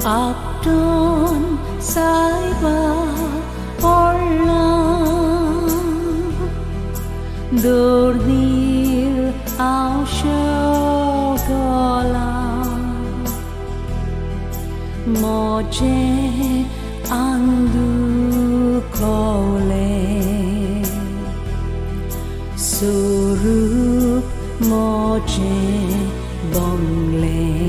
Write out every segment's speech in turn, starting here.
आपटून सायबा पडला दुर्नीर हांव शकला म्हजें आंग दुखवलें स्वरूप म्हजें भंगलें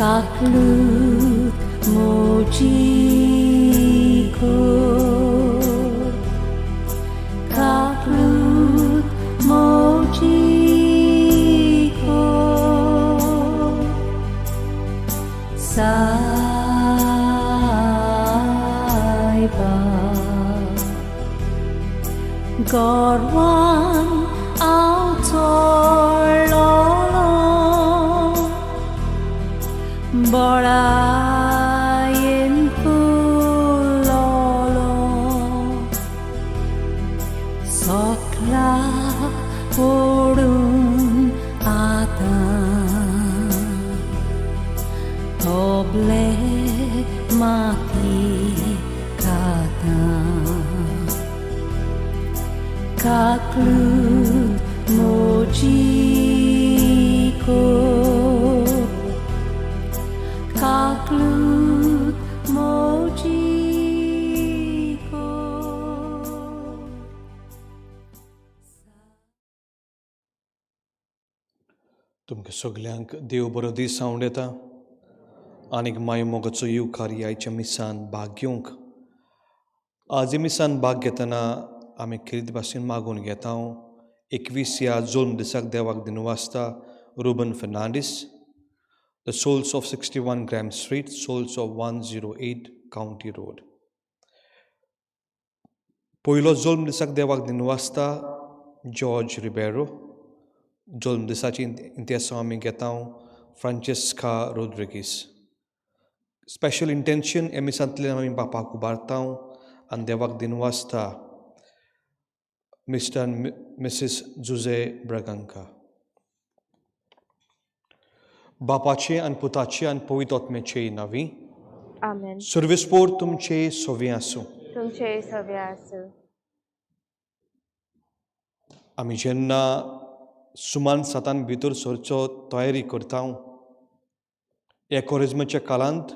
काकलूत म्हजी कर काकलूत म्हजी कर सायबा गर्वान हांव चडलोलो बळायेन फुलोलो सकला पडून आतां तोबले माती खाता काकलूत म्हजी कर काकलूत म्हजी कर. तुमकां सगल्यांक देव बरो दीस हांव येता आनीक माय मोगाचो येवकार आयच्या मिसान भाग घेवंक. आज मिसान भाग घेतना आमी खेरीत भाशेन मागून घेता. 21 ह्या जल्म दिसाक देवाक दिनवासता Ruben Fernandes, the souls of 61 Graham Street, souls of 108 County Road. पयलो जल्म दिसाक देवाक दिनवासता जॉर्ज रिबेरो. जल्म दिसाची इंतेसांव आमी घेता फ्रांचेस्का रोद्रिगीस. स्पेशल इंटेन्शन हे मिसांतल्यान आमी बापाक उबारता आनी देवाक दिनवासता मिस्टर आनी मिसीस जुजे ब्रगांका. बापाचे आनी पुताचे आनी पवित्र आत्म्याचे नांवी. आमेन. सर्वेस्पोर तुमचे सोवे आसूं. तुमचे सवे आसूं. आमी जेन्ना सुमान सातान भितर सरचो तयारी करता, ह्या कोरेज्माच्या काळांत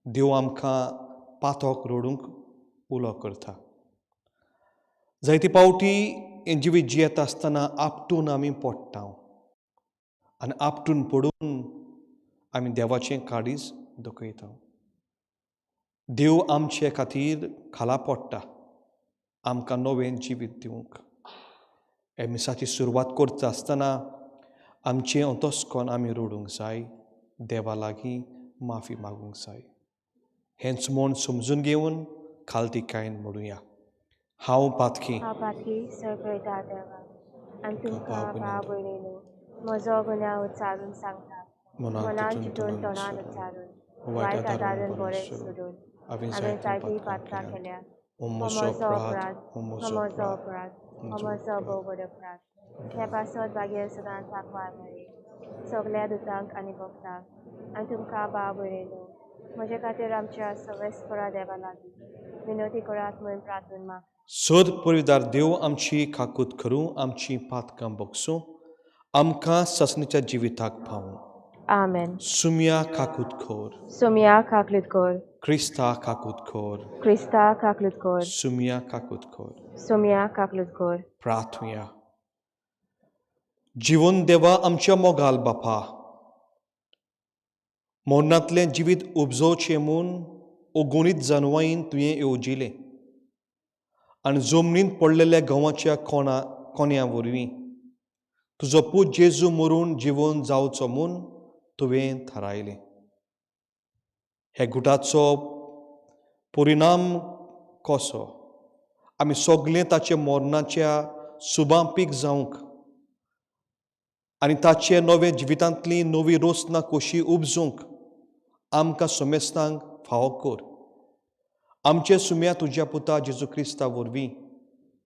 देव आमकां पातक रोडूंक उलो करता. जायते पावटी हें जिवीत जियेता आसतना आपटून आमी पडटा आनी आपटून पडून आमी देवाचें काळीज दुखयता. देव आमचे खातीर खाला पडटा आमकां नवें जिवीत दिवंक. हे मिसाची सुरवात करता आसतना आमचें अंतस्कोन आमी रडूंक जाय, देवा लागीं माफी मागूंक जाय. हेंच म्हूण समजून घेवन खालतिकायेन म्हणुया, हांव पातकी. हांव पातकी सरपळटा देवा आनी तुमकां भाव भयणीनो म्हजो गुन्यांव उच्चारून सांगता. मनान चिंतून, तोंडान उच्चारून, वायट आदारून, बरें सोडून हांवें हांवें जायतीं पातकां केल्या. हो हो म्हजो म्हजो अपराध, अपराध, हो हो म्हजो म्हजो अपराध, अपराध, हो म्हजो भोव व्हड अपराध. हे पासत भाग्य सदांच आंकवार मरी, सगल्या दुतांक आनी भक्तांक आनी तुमकां भाव भयणीनो म्हजे खातीर आमच्या सर्वेस्परा देवा लागीं विनवती करात म्हूण प्रार्थून मागता. सद परिदार देव आमची काकूत करूं, आमची पातकां बगसूं, आमकां सासणीच्या जिविताक पावूं. आमेन. सुम्या काकूत खोर. सोमया काकलूत कर. क्रिस्ता काकूत खोर. क्रिस्ता काकलूत कर. सुम्या काकूत खोर. सोमया काकलूत कर. प्रार्थुया. जिवन देवा, आमच्या मोगाल बापा, मरणांतलें जिवीत उपजोवचें म्हूण अगणीत जानवाईन तुवें येवजिलें आनी जमनींत पडलेल्या गंवाच्या कोणा कोन्या वरवीं तुजो पूत जेजू मरून जिवन जावचो म्हूण तुवें थारायलें. ह्या गुटाचो परिणाम कसो आमी सगळे ताचे मरणाच्या सुबांपीक जावंक आनी ताचे नवे जिवितांतली नवी रोसना कशी उपजूंक आमकां समेस्तांक फावो कर. आमचे सुम्या तुज्या पुता जेजू क्रिस्ता वरवीं,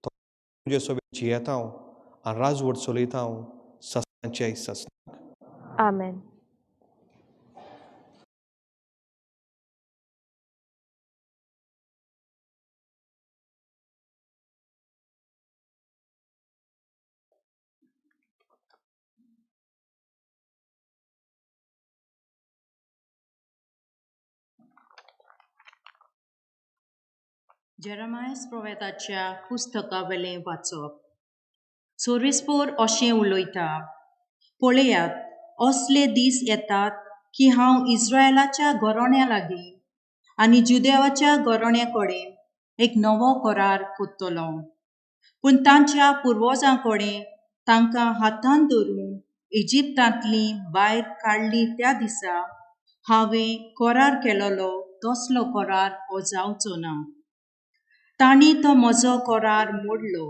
तो तुजे सगळे जियेता आनी राजवट चलयता सासणाचे सासणाक. आमेन. जेरामायस प्रोवेताच्या पुस्तकावेलें वाचप. सोरेस्पोर अशें उलयता, पळयात, असले दीस येतात की हांव इस्रायलाच्या घराण्या लागीं आनी जुदेवाच्या घराण्या कडेन एक नवो करार कोत्तलो, पूण तांच्या पुर्वजां कडेन तांकां हातान धरून इजिप्तांतली भायर काडली त्या दिसा हांवें करार केलोलो तसलो करार हो जावचो ना. तांणी तो म्हजो करार मोडलो,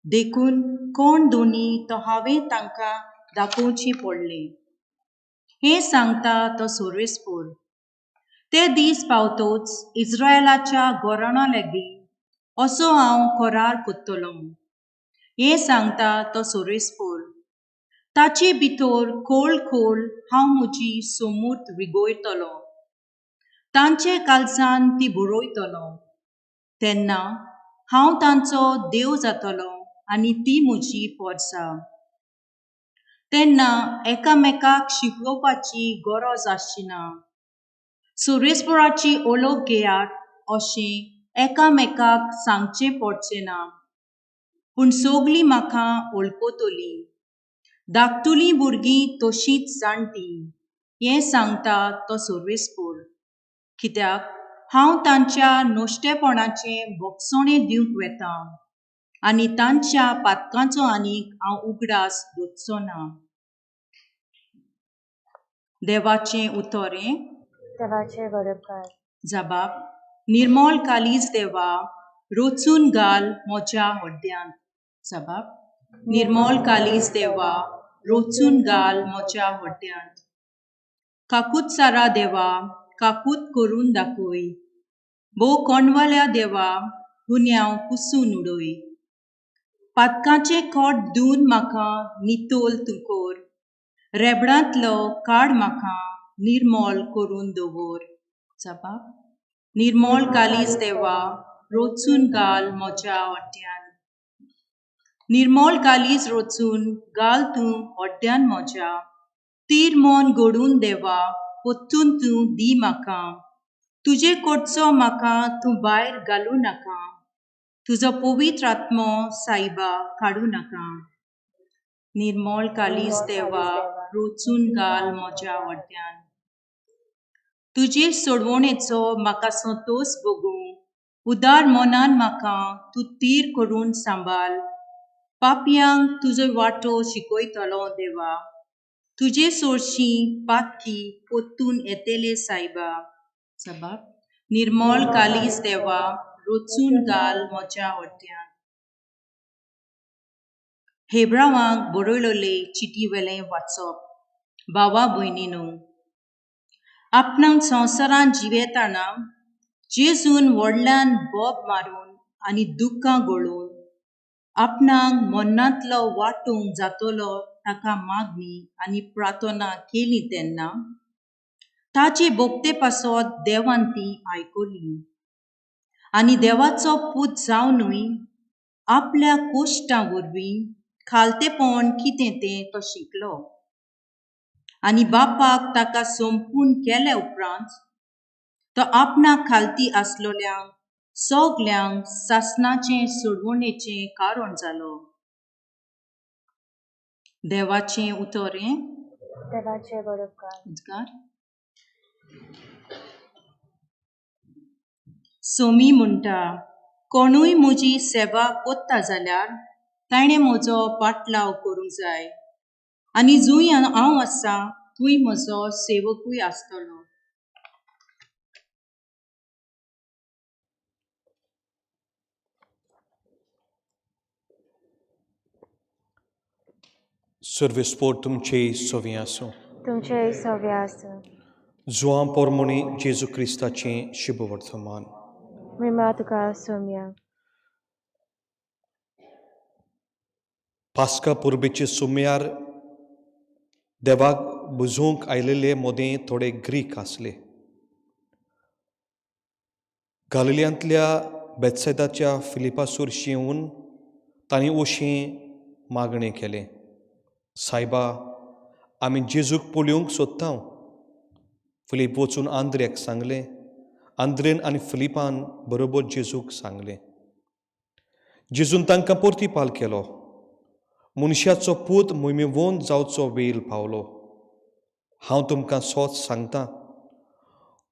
देखून कोण दोनी तो हांवें तांकां दाखोवची पडलें. हें सांगता तो सोरेस्पोर. ते दीस पावतोच इस्रायलाच्या घराण्या लागीं असो हांव करार कोत्तलो, हें सांगता तो सोरेस्पोर. ताचे भितर खोल खोल हांव म्हजी सोमूर्त रिगयतलो, तांचे कालसान ती बरयतलो. तेन्ना हांव तांचो देव जातलो आनी ती म्हजी पोरसां. तेन्ना एकामेकाक शिकोवपाची गरज आसची ना. सोरेस्पोराची ओळख घेयात अशें एकामेकाक सांगचें पडचें ना, पूण सगलीं म्हाका वळखतलीं. धाकटुलीं भुरगीं तशींच जाणटीं, हें सांगता तो सोरेस्पोर. कित्याक हांव तांच्या नश्टेपणाचें भोगसणें दिवंक वेता आनी तांच्या पातकांचो आनीक हांव उगडास दवरचो ना. देवाचें उतर हें. देवाचें बरोबकार. जबाब, निर्मळ कालीज देवा, रोचून घाल म्हज्या हड्ड्यांत. जबाब, निर्मळ कालीज देवा, रोचून घाल म्हज्या हड्ड्यांत. काकूत सारा देवा, काकूत करून दाखय. भोव कोणवाल्या देवा, गुन्यांव पुसून उडय. पातकाचें खोट धुवन म्हाका नितळ तूं कर. रेबडांतलो काड म्हाका निर्मळ करून दवर. जबाब, निर्मळ कालीज देवा, रोचून घाल म्हज्या हड्ड्यान. निर्मळ कालीज रोचून घाल तूं हड्ड्यान म्हज्या. तीर मन घडून देवा, परतून तूं दी म्हाका. तुजे कडचो म्हाका तूं भायर घालूं नाका. तुजो पवित्र आत्मो सायबा काडूं नाका. निर्मळ कालीज देवा, रोचून घाल म्हज्या हड्ड्यान. तुजे सोडवणेचो म्हाका संतोश भोगूं. उदार मनान म्हाका तूं तीर करून सांबाळ. पापयांक तुजो वाटो शिकयतलो देवा. तुजे सोरशीं पातकी परतून येतले सायबा. जबाब, निर्मळ कालीज देवा, रोचून घाल म्हज्या हड्ड्यान. हेब्रावांक बरयलेले चिटी वेलें वाचप. भावा भयणीनो, आपणाक संवसारांत जिवेताना जेजून व्हडल्यान बोब मारून आनी दुख्खां गळोवन आपणाक मरणांतलो वांटूंक जातलो ताका मागणी आनी प्रार्थना केली तेन्ना ताचे भोगते पासत देवान ती आयकली आनी देवाचो पूत जावनूय आपल्या कोश्टां वरवीं खालतेपण कितें तें तो शिकलो आनी बापाक ताका सोंपून केल्या उपरांत तो आपणाक खालती आसलोल्यांक सगल्यांक सासणाचें सोडवणेचें कारण जालो. देवाचें उतर हें. देवाचें बरोबकार. उद्गार. सोमी म्हणटा, कोणूय म्हजी सेवा कोत्ता जाल्यार ताणें म्हजो पाटलाव करूंक जाय आनी जंय हांव आसा थंय म्हजो सेवकूय आसतलो. सर्वेस्पोर तुमचे सवी आसूं. तुमचेय सवे आसूं. जुआं पोरमोणी जेजू क्रिस्ताचें शुभवर्तमान. महिमा तुका सोम्या. पास्का परबेचे सुम्यार देवाक बुजोवंक आयलेले मोदें थोडे ग्रीक आसले. गालिल्यांतल्या बेतसेदाच्या फिलिपा सुरशी येवन तांणी अशें मागणें केलें, सायबा, आमी जेजूक पळोवंक सोदता. फिलीप वचून आंद्र्याक सांगलें आंद्रेन आनी फिलिपान बरोबर जेजूक सांगलें. जेजून तांकां परतीपाल केलो, मनशाचो पूत मोहिमेवंत जावचो वेळ पावलो. हांव तुमकां सोच सांगता,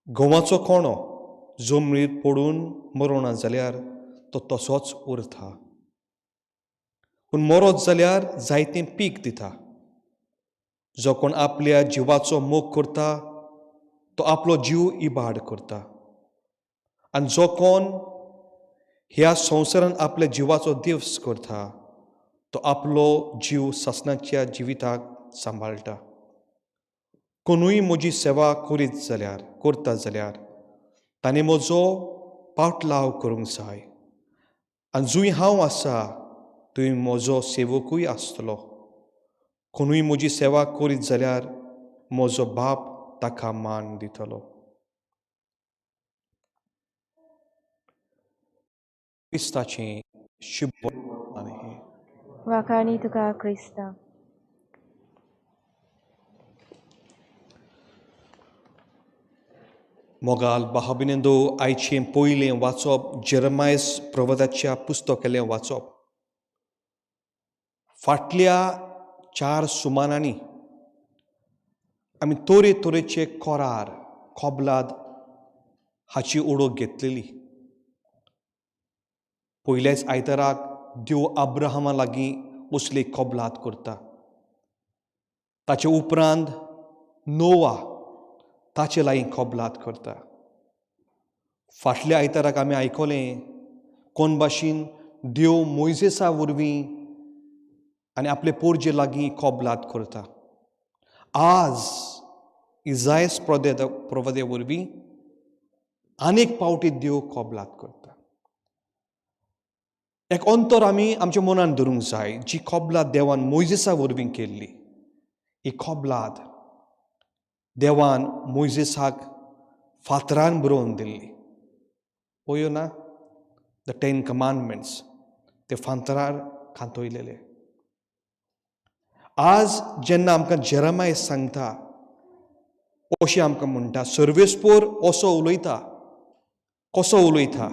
गंवाचो कोणो जमनीर पडून मरोना जाल्यार तो तसोच उरता, पूण मरत जाल्यार जायतें पीक दिता. जो कोण आपल्या जिवाचो मोग करता तो आपलो जीव इबाड करता, आनी जो कोण ह्या संवसारान आपल्या जिवाचो दिवस करता तो आपलो जीव सासणाच्या जिविताक सांबाळटा. कोणूय म्हजी सेवा करीत जाल्यार करता जाल्यार ताणें म्हजो पाटलाव करूंक जाय, आनी जंय हांव आसा थंय म्हजो सेवकूय आसतलो. कोणूय म्हजी सेवा करीत जाल्यार म्हजो बाप ताका मान दितलो. क्रिस्ताचें शुभ आनी वाखाणी तुका क्रिस्ता. मोगाल बाहाबिनेंदो, आयचें पयलें वाचप जेरमायस प्रवदाच्या पुस्तकालें वाचप. फाटल्या 4 सुमानांनी आमी तरे तरेचे कोरार कोबलाद हाची ओळख घेतलेली. पयल्याच आयताराक देव अब्राहमा लागीं असली कोबलाद करता. ताचे उपरांत नोवा ताचे लागीं कोबलाद करता. फाटल्या आयताराक आमी आयकलें कोण भाशेन देव मोयजेसा वरवीं आनी आपले पोरजे लागीं कोबलाद करता. आज इजायस प्रवदे वरवीं आनीक पावटी देव कोबलाद करता. एक अंतर आमी आमच्या मनान धरूंक जाय, जी कोबलाद देवान मोयजेसा वरवीं केल्ली, ही कोबलाद देवान मोयजेसाक फातरान बरोवन दिल्ली. पळयो ना, the 10 commandments ते फातरार खांतयलेले. आज जेन्ना आमकां जेरमाय सांगता अशें आमकां म्हणटा, सर्वेस्पोर असो उलयता. कसो उलयता?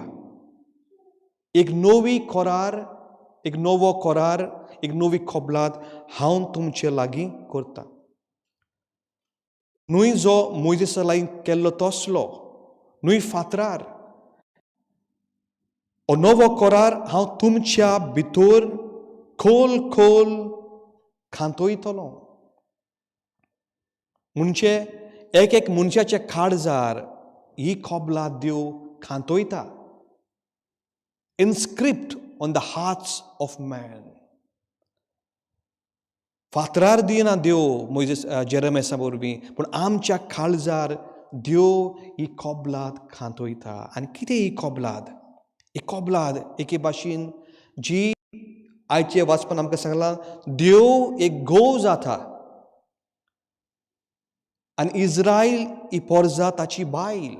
एक नवी कोरार, एक नवो कोरार, एक नवी कोबलाद हांव तुमचे लागीं करता. न्हय जो मोयजेसा लागीं केल्लो तसलो, न्हय फातरार. हो नवो कोरार हांव तुमच्या भितर खोल खोल खांतयतलो. म्हणजे एक एक मनशाच्या काळजार ही कोबलाद देव खांतयता. Inscript on the hearts of man. फातरार दिना देव मोयजेस जेरमेसा वरवीं, पूण आमच्या काळजार देव ही कोबलाद खांतयता. आनी कितें ही कोबलाद? ही कोबलाद एके भाशेन जी आयचे वाचपान आमकां सांगलां, देव एक घोव जाता आनी इज्रायल ही पोरजा ताची बायल.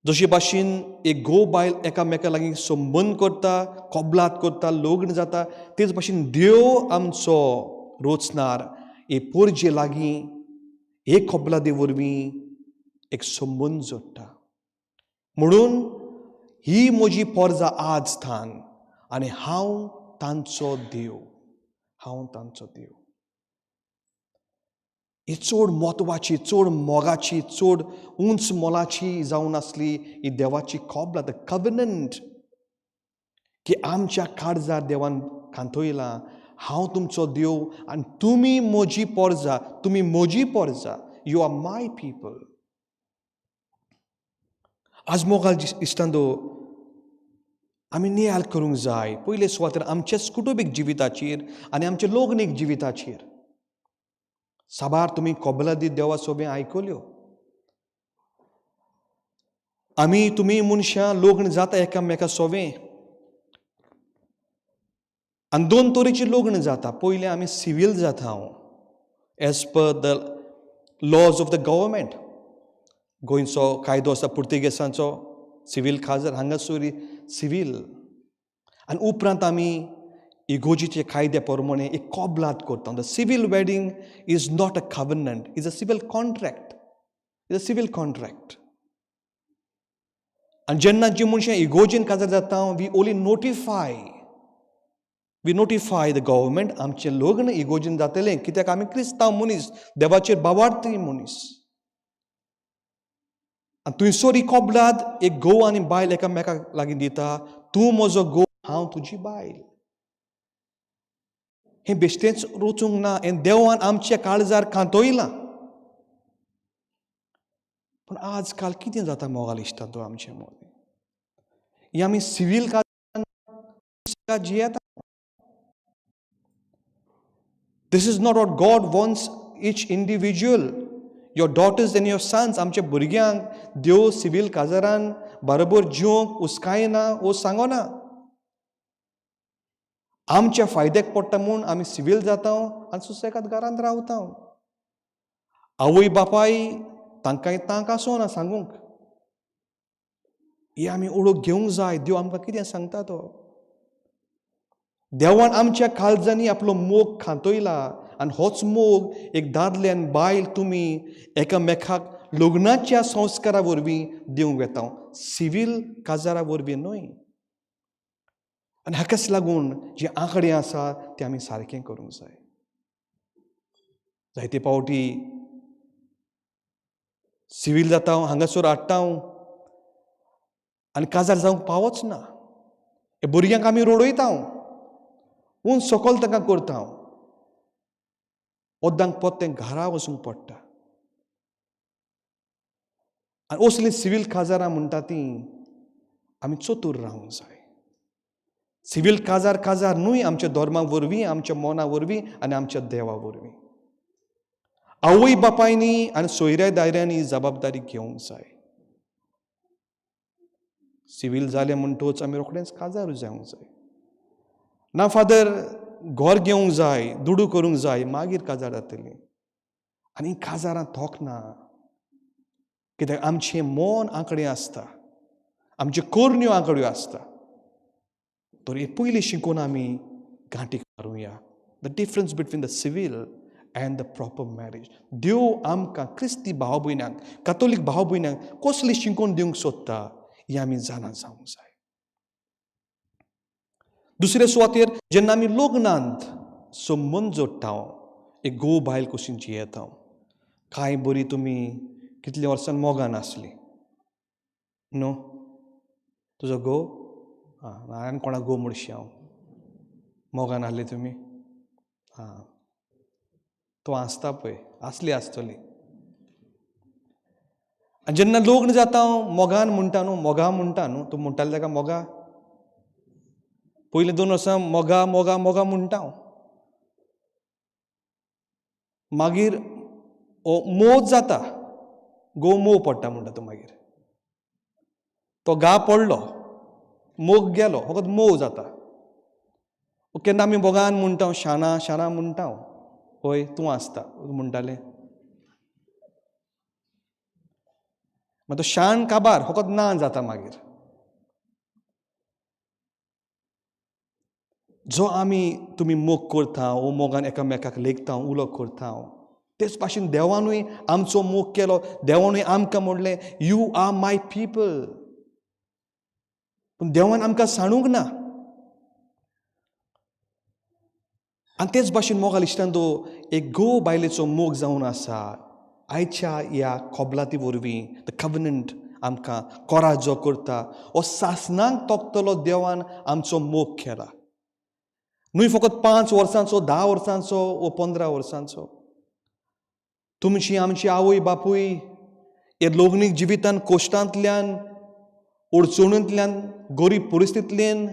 जशे भाशेन एक घोव बायल एकामेका लागीं संबंद करता, कोबलाद करता, लग्न जाता, तेच भाशेन देव आमचो रोचणार हे पोरजे लागीं एक कोबलादी वरवीं एक संबंद जोडटा. म्हणून ही म्हजी पोरजा आज थान आनी हांव तांचो देव, हांव तांचो देव. ही चड म्हत्वाची, चड मोगाची, चड उंच मोलाची जावन आसली ही देवाची कोबलाद, the covenant, की आमच्या काळजार देवान खांतयलां, हांव तुमचो देव आनी तुमी म्हजी पोरजा, तुमी म्हजी पोरजा, you are my people. आज मोगाल इश्टांदो, आमी नियाळ करूंक जाय पयले सुवातेर आमच्याच कुटुंबीक जिविताचेर आनी आमच्या लग्नीक जिविताचेर. साबार तुमी कोबलादी देवा सोबें आयकल्यो. आमी तुमी मनशां लग्न जाता एकामेका सोबें, आनी 2 तरेची लग्न जाता. पयलें आमी सिवील जाता हांव as per the laws of the government. गोंयचो कायदो आसा पुर्तुगेजांचो सिवील खाजर, हांगासर सिवील. आनी उपरांत आमी इगोजीचे कायद्या प्रमाणे एक कोबलाद करता. The civil wedding is not a covenant, is a civil contract, is a civil contract. आनी जेन्ना जी मनशां इगोर्जेन काजार जाता, we only notify, we notify the government आमचें लग्न इगोर्जेन जातलें, कित्याक आमी क्रिस्तांव मनीस, देवाचेर बावार्थी मनीस. आनी थंयसर ही कबलात एक घोव आनी बायल एकामेकाक लागीं दिता, तूं म्हजो घोव, हांव तुजी बायल. हें बेश्टेंच रचूंक ना, हें देवान आमच्या काळजार कांतयलां. पूण आज काल कितें जाता मोगाल इश्टांनो, आमचें मदीं ही आमी सिवील काजार जियेता. This is not what God wants each individual, your daughters and your sons. आमच्या भुरग्यांक देव सिवील काजारान बरोबर जिवंक उस्कायना वो सांगना. आमच्या फायद्याक पडटा म्हूण आमी सिवील जाता आनी सुसेगाद घरांत रावता. आवय बापाय तांकांय तांक आसना सांगूंक. ही आमी ओळख घेवंक जाय, देव आमकां कितें सांगता तो. देवान आमच्या काळजांनी आपलो मोग खांतयला आनी होच मोग एक दादले आनी बायल तुमी एकामेकाक लग्नाच्या संस्कारा वरवीं दिवंक वेता, सिवील काजारा वरवीं न्हय. आनी हाकाच लागून जे आंकडे आसा ते आमी सारकें करूंक जाय. जायते फावटी सिवील जाता, हांगासर हाडटा आनी काजार जावंक पावच ना. हे भुरग्यांक आमी रडयता, हून सकयल तांकां करता, ओद्दांक परतें घरा वचूंक पडटा. आनी असलीं सिवील काजारां म्हणटा तीं आमी चतूर रावंक जाय. सिवील काजार काजार न्हय, आमच्या धर्मा वरवीं, आमच्या मना वरवीं आनी आमच्या देवा वरवीं. आवय बापायनी आनी सोयऱ्या दायऱ्यांनी जबाबदारी घेवंक जाय. सिवील जालें म्हणटोच आमी रोखडेंच काजार जावंक जाय ना. फादर, घर घेवंक जाय, दुडू करूंक जाय, मागीर काजार जातली. आनी काजारां थोक ना, कित्याक आमचें मन आंकडें आसता, आमच्यो करण्यो आंकड्यो आसता. तर हे पयलीं शिकून आमी गांठीक मारुया, the difference between the civil and the proper marriage. देव आमकां क्रिस्ती भाव भयणांक, कातोलीक भाव भयणांक कसली शिकोवन दिवंक सोदता हें आमी जाणा जावंक जाय. दुसरे सुवातेर जेन्ना आमी लग्नांत संबंद जोडटा, एक घोव बायल कशी जियेता, कांय बरी तुमी कितल्या वर्सां मोगान आसली न्हू. तुजो घोव, आं, हांवें कोणाक घोव म्हणशी हांव, मोगान आहली तुमी. आं, तूं आसता पळय, आसली आसतली. आनी जेन्ना लग्न जाता, मोगान म्हणटा न्हू, मोगा म्हणटा न्हू. तूं म्हणटालें ताका मोगा, पयलीं 2 वर्सां मोगा मोगा मोगा म्हणटा हांव. मागीर मोव जाता, घोव मोव पडटा म्हणटा तूं. मागीर तो गा पडलो, मोग गेलो, फकत मोव जाता. केन्ना आमी मोगान म्हणटा, शाणा शाणा म्हणटा. हय, तूं आसता म्हणटालें. मागीर तो शाण काबार, फकत ना जाता. मागीर जो आमी तुमी मोग करता, वो मोगान एकामेकाक लेखता, उलो करता, तेच भाशेन देवानूय आमचो मोग केलो. देवानूय आमकां म्हणलें, you are my people. पूण देवान आमकां सांडूंक ना. आनी तेच भाशेन मोगाल इश्टान, तो एक घोव बायलेचो मोग जावन आसा आयच्या ह्या कबलाती वरवीं, the covenant आमकां कोरा जो करता, हो सासणाक तोखतलो देवान आमचो मोग केला. न्हय फकत 5 वर्सांचो, 10 वर्सांचो वो 15 वर्सांचो. तुमची आमची आवय बापूय हे लग्नीक जिवितान कोश्टांतल्यान, अडचणींतल्यान, गरीब परिस्थितींतल्यान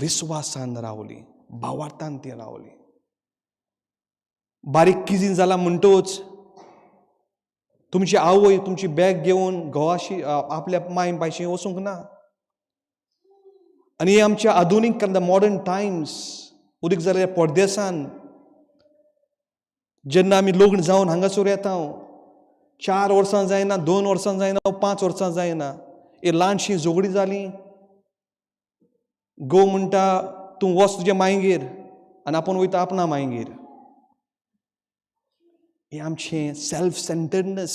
विस्वासान रावली, भावार्थान ती रावली. बारीक किजीन जाला म्हणटोच तुमची आवय तुमची बॅग घेवन घोवाशी, आपल्या माय पायशी वचूंक ना. आनी आमच्या आधुनीक, the modern Times, उदीक जाल्यार परदेसान जेन्ना आमी लग्न जावन हांगासर येता, 4 वर्सां जायना, 2 वर्सां जायना, 5 वर्सां जायना, ही ल्हानशी झगडीं जाली, घोव म्हणटा तूं वच तुज्या मायगेर आनी आपूण वयता आपणा मायगेर. हें आमचें self centeredness,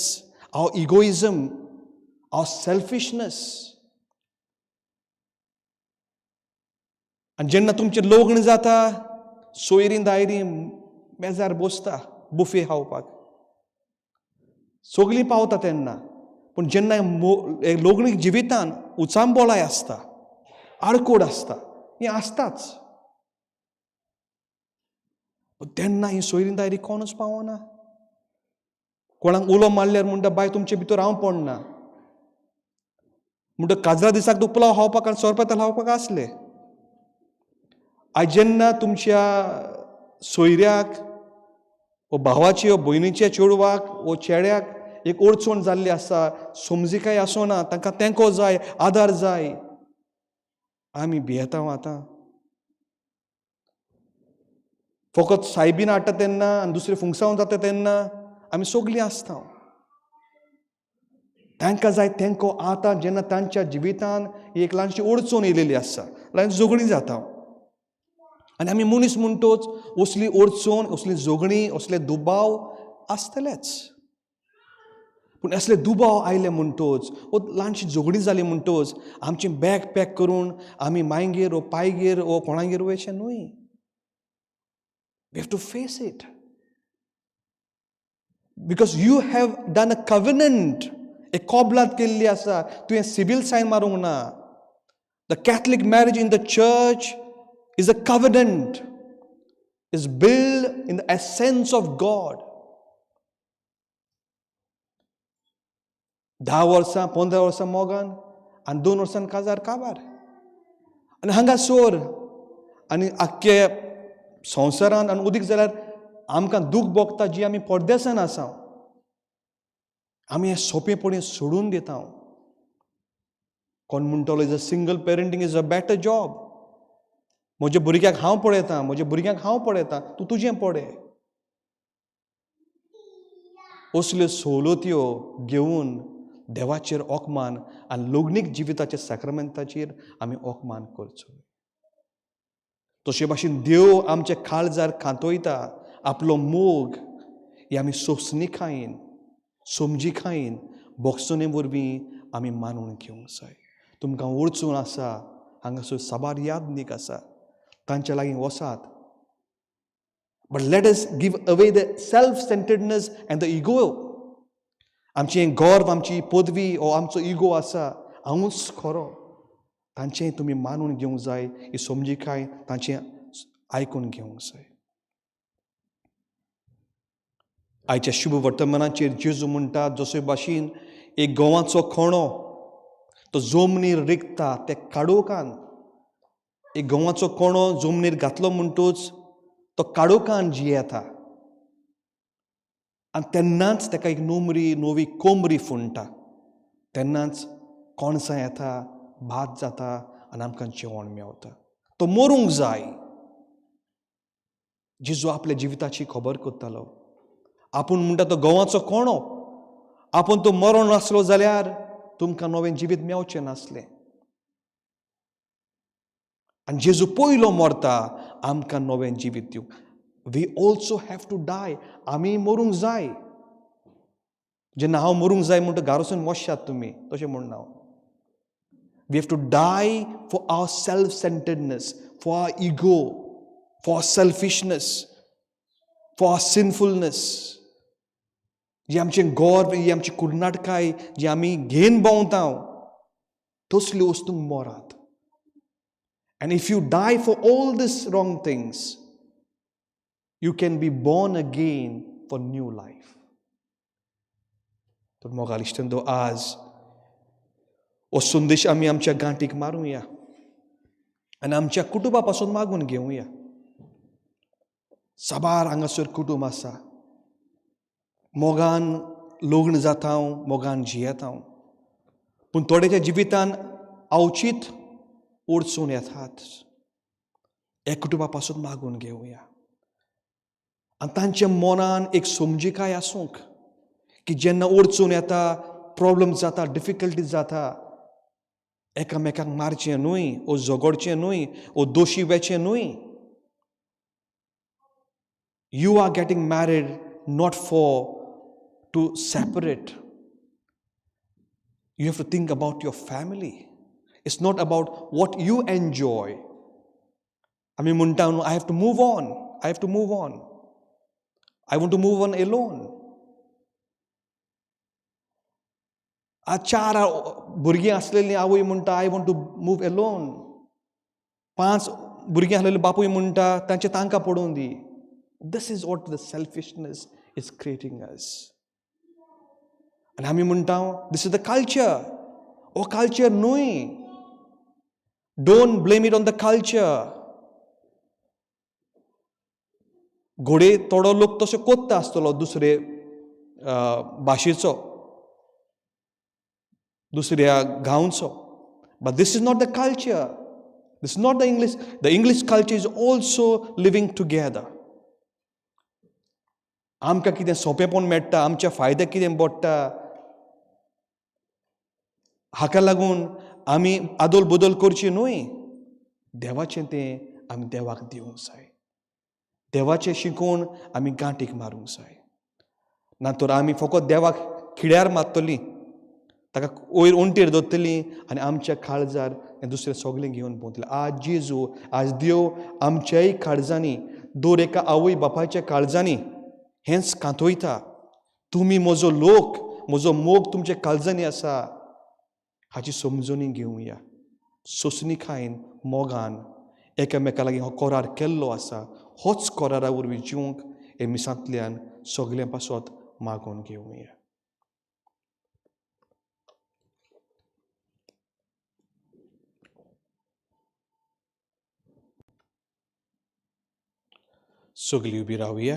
our egoism, our selfishness. आनी जेन्ना तुमचें लग्न जाता, सोयरीं दायरीं मेजार बसता बुफे खावपाक, सगळीं पावता तेन्ना. पूण जेन्ना लग्नीक जिवितान उचांबोळाय आसता, आडकोड आसता, हें आसताच, पूण तेन्ना ही सोयरीं दायरीं कोणूच पावना. कोणाक उलो मारल्यार म्हणटा, बाय तुमचे भितर हांव पडना. म्हणटा काजरा दिसाक तूं पुलाव खावपाक आनी सोरपेताल खावपाक आसले. आयज जेन्ना तुमच्या सोयऱ्याक वो भावाचे वो भयणीच्या चेडवाक वो चेड्याक एक अडचण जाल्ली आसा, समजिकाय आसना, तांकां तेंको जाय, आदार जाय, आमी भियेता. आतां फकत सायबीन हाडटा तेन्ना आनी दुसरें फुंगसांव जाता तेन्ना आमी सगलीं आसता. तांकां जाय तेंको आतां जेन्ना तांच्या जिवितान एक ल्हानशी अडचण येयलेली आसा, ल्हान झगडीं जाता. आनी आमी मनीस म्हणटोच असली अडचण, असली झगडीं, असले दुबाव आसतलेच. पूण असले दुबाव आयले म्हणटोच वो ल्हानशी झगडीं जाली म्हणटोच आमचें बॅग पॅक करून आमी मायगेर वो पायगेर वो कोणागेर वयचें न्हय. We have to face it because you have done a covenant. एक कबलात केल्ली आसा, तुवें सिवील सायन मारूंक ना. The Catholic marriage in the church is a covenant, is build in the essence of God. 10 वर्सां 15 वर्सां मोगान आनी 2 वर्सान काजार काबार. आनी हांगासर आनी आख्खे संवसारान आनी उदीक जाल्यार आमकां दूख भोगता जी आमी परदेसान आसा. आमी हें सोंपेपणी सोडून दिता. कोण म्हणटलो is a single parenting is a better job. म्हज्या भुरग्याक हांव पळयतां, म्हज्या भुरग्यांक हांव पळयतां, तूं तुजें पळय. असल्यो सवलत्यो घेवन देवाचेर ओकमान आनी लग्नीक जिविताच्या साक्रामेंताचेर आमी ओकमान करचो. तशे भाशेन देव आमच्या काळजार खांतोयता आपलो मोग, ही आमी सोंसणीकायेन, समजिकायेन, भोगसणे वरवीं आमी मानून घेवंक जाय. तुमकां अडचण आसा, हांगासर साबार यादनीक आसा, तांच्या लागीं वसात. But let us give away the self centeredness and the ego. आमचें गर्व, आमची पदवी हो आमचो इगो आसा, हांवूच खरो, तांचें तुमी मानून घेवंक जाय. ही समजिकाय तांचें आयकून घेवंक जाय. आयच्या शुभ वर्तमानाचेर जेजू म्हणटा, जसो भाशेन एक गंवाचो खोणो तो जमनीर रिगता ते काडोकान, एक गंवाचो कोणो जमनीर घातलो म्हणटूच तो काडोकान जियेता आनी तेन्नाच ताका एक नोमरी नवी कोमरी फुणटा, तेन्नाच कणसां येता, भात जाता आनी आमकां जेवण मेवता. तो मरूंक जाय. जेजू आपल्या जिविताची खबर करतालो. आपूण म्हणटा तो गंवाचो कोणो, आपूण तो मरण नासलो जाल्यार तुमकां नवें जिवीत मेवचें नासलें. आनी जेजू पयलो मरता आमकां नवें जिवीत दिवंक. We also have to die. आमी मरूंक जाय. जेन्ना हांव मरूंक जाय म्हणटा घारसून वचशात तुमी, तशें म्हणना हांव. We have to die for our self centeredness, for our ego, for our selfishness, for our sinfulness. जी आमचें गर्व, ही आमची कुर्नाटकाय जी आमी घेन भोंवता तसल्यो वस्तूंक मरात. And if you die for all these wrong things, you can be born again for new life. तर मोगाल इश्टंदो, आज हो संदेश आमी आमच्या गांठीक मारुया आनी आमच्या कुटुंबा पासून मागून घेवया. साबार हांगासर कुटुंब आसा, मोगान लग्न जाता, मोगान जियेता, पूण थोड्याच्या जिवितान अवचीत अडचण येतात. हे कुटुंबा पासून मागून घेवया आनी तांच्या मनान एक समजिकाय आसूंक की जेन्ना अडचण येता, प्रॉब्लम जाता, डिफिकल्टी जाता, एकामेकांक मारचें न्हय ओ झगडचें न्हय ओ दोशी वेचें न्हय. You are getting married not for to separate. You have to think about your family. It's not about what you enjoy. आमी म्हणटा न्हू, I have to move on, I have to move on, I want to move on alone. आज 4 भुरगीं आसलेलीं आवय म्हणटा I want to move alone. 5 भुरगीं आसलेली बापूय म्हणटा तांचे तांकां पडून दी. This is what the selfishness is creating us. आनी आमी म्हणटा this is the culture. हो कल्चर न्हय. Don't blame it on the culture. घोडे थोडो लोक तशें कोत्ता आसतलो दुसरे भाशेचो, दुसऱ्या गांवचो. But this is not the culture. This is not the English. The English culture is also living together. आमकां कितें सोंपेपण मेळटा, आमच्या फायद्याक कितें पडटा, हाका लागून आमी आदोल बदल करची न्हय. देवाचें तें आमी देवाक दिवंक जाय. देवाचें शिकोवन आमी गांठीक मारूंक जाय. ना तर आमी फकत देवाक खिड्यार मारतलीं, ताका वयर वण्टीर दवरतलीं आनी आमच्या काळजार हें दुसरें सगळें घेवन भोंवतलीं. आज जेजू, आज देव आमच्याय काळजांनी, दर एका आवय बापायच्या काळजांनी हेंच कांतोयता, तुमी म्हजो लोक, म्हजो मोग तुमच्या काळजांनी आसा. हाची समजणी घेवया. सोंसणीकायेन, मोगान एकामेका लागीं हो करार केल्लो आसा. होच करारा वरवीं जिवंक हे मिसांतल्यान सगळ्यां पासत मागोवन घेवया. सगळीं उबी रावया.